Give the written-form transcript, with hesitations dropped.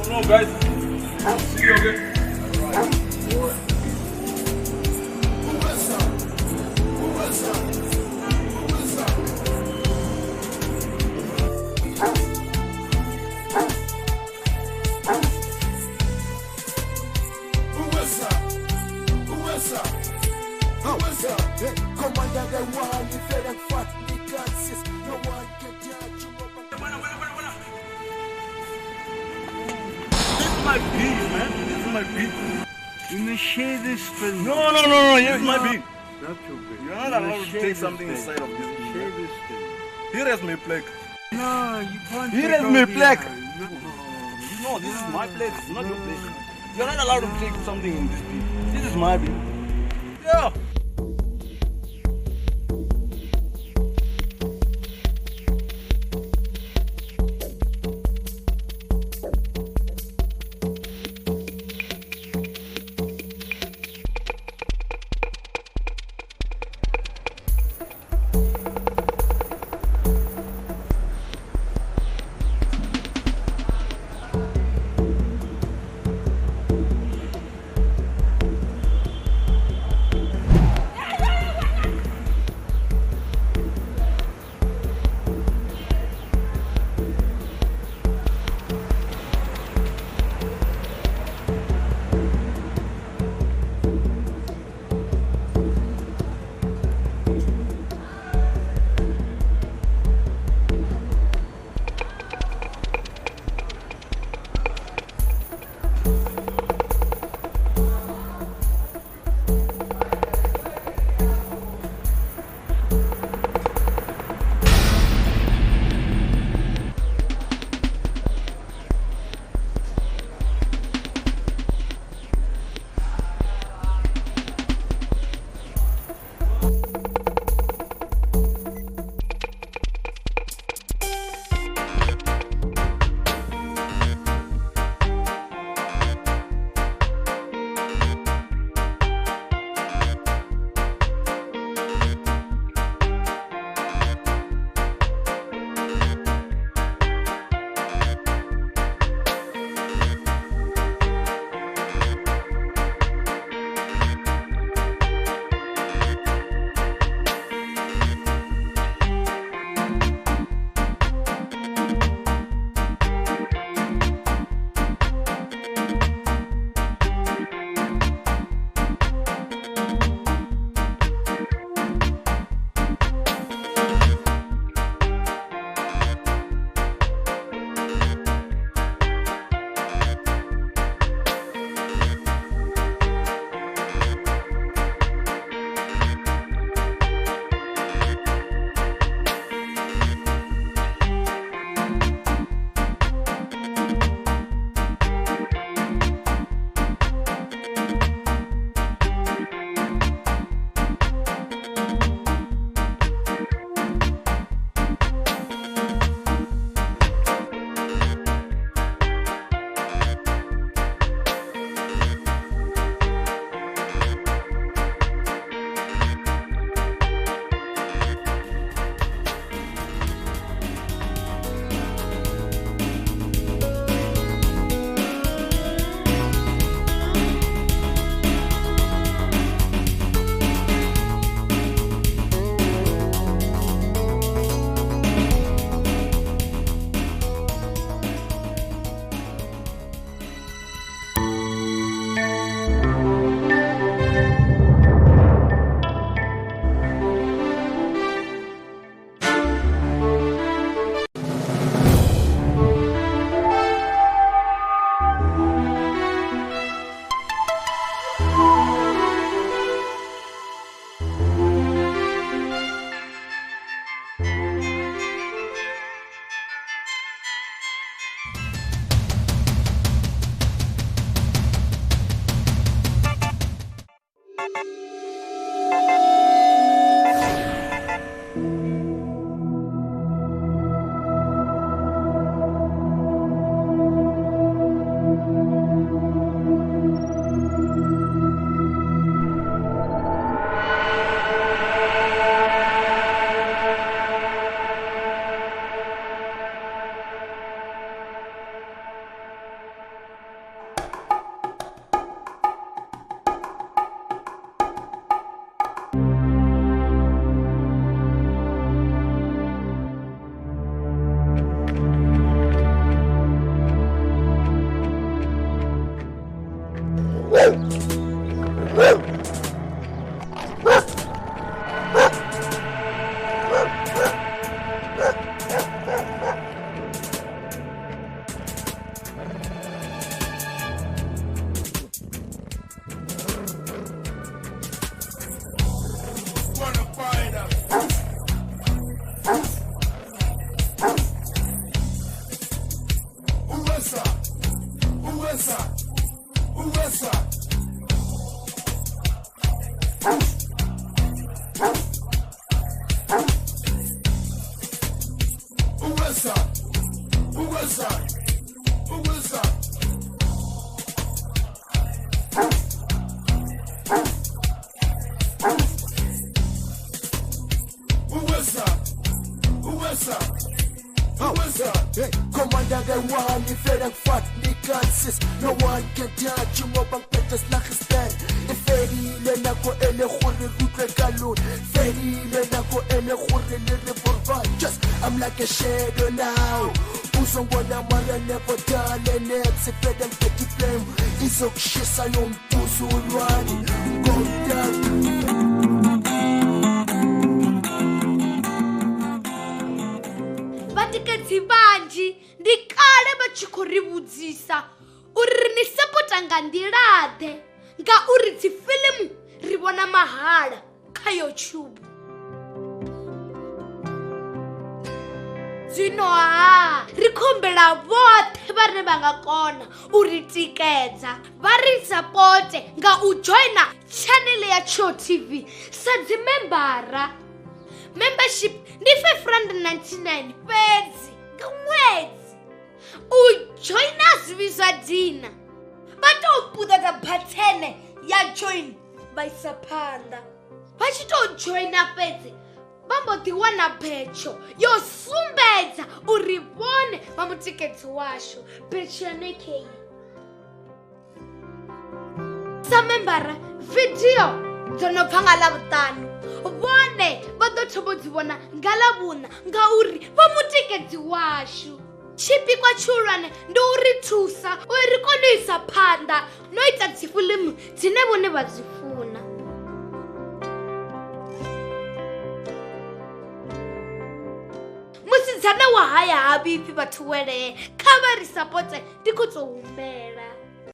No, guys. See you again. My beat, man. This is my beat. You must share this bin. No, no, no, no. Here's my beat. Not your bin. You're not allowed to take something inside of this bin. Share this bin. Here is my plaque. No, you can't. Here is my plaque. No, no, this is my plate. It's not your plate. You're not allowed to take something in this bin. This is my bin. Yeah. Hey, Commander the one, if you fat, no one can touch you, ngoba ngiphethe silahistan. Ifelile nako ele gore utlwe ka lona. Felile nako ele gore le re borba. Just I'm like a shadow now. Uzongibona mara never done next. Ifele ngiphethe flame izokushisa yomphuzulwane. Go down. Vhatikedzi vhanzhi ndi kale vha tshi khou ri vhudzisa uri ri ni sapota nga nḓila-ḓe ngauri dzi fiḽimu ri vhona mahala kha YouTube. Zwino ha ri khou humbela vhoṱhe vhane vha nga kona u ri tikedza vha ri sapote nga u joina channel ya Tshiwo TV sa dzi membara. Membership ndi 599 fhedzi nga ṅwedzi. U joina zwi zwa dina vha tou puṱedza bathene ya join vha isa phanḓa. Vha tshi tou joina fhedzi vha mbo ḓi wana betsho yo sumbedza uri vhone vha mutikedzi washu. Betsho yone kei sa membara vidio dzo no bva nga Ḽavhuṱanu vhone vha ḓo thoma u dzi vhona nga Ḽavhuṋa ngauri vha mutikedzi washu. Tshipikwa tshihulwane ndi u ri thusa uri ri kone u isa phanḓa no ita dzi fiḽimu dzine vhone vha dzi funa. Musidzana wa haya ha vhifhi vhathu welee, kha vha ri sapote ndi khou tou humbela.